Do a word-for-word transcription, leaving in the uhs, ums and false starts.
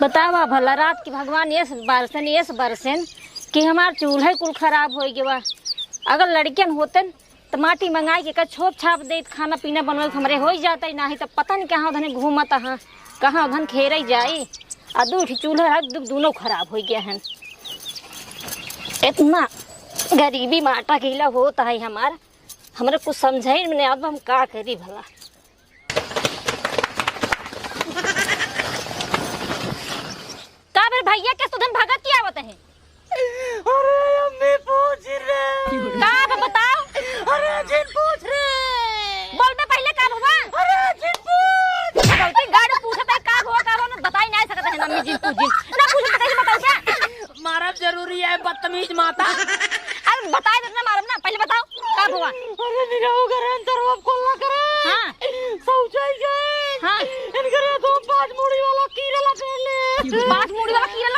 बतावा भला, रात की भगवान एस बरसेन, एस बरसेन कि हमार चूल्हा कुल खराब होइ गवा। अगर लड़कियन होतेन त माटी मंगाई के का छोप छाप देत, खाना पीना बनवे के हमरे होइ जात, नाही त पता नहीं कहाँ उधने घूमत हैं, कहाँ उधन खेरे जाई। आ दू ठी चूल्हा है, दू, दोनों खराब होइ गया है। इतना गरीबी माटा गीला होत है हमार, हमरे कुछ समझाई में नहीं, अब हम का करी भला। का बे भैया, के सुधन भगत की आवत है? अरे अम्मी, पूछ रे। का बे बताओ? अरे जिन पूछ रे। बोल बे पहले का भवा? अरे जिन पूछ। गलती गाड़ी पूछत है का भवा, का भवा, ना बताई नहीं सकत है ना अम्मी जिन पूछ जिन। ना पूछत है बताओ क्या? मारब जरूरी है, बदतमीज माता। अरे बताई देत ना, मारब ना, पहले बताओ का भवा? अरे निरहू घर अंदर वो कोल्ला करे। हाँ। शौचाई गए। हाँ। इनकर ये दो पाँच मूड़ी वाला कीड़ा लपेट ले। पाँच मूड़ी वाला कीड़ा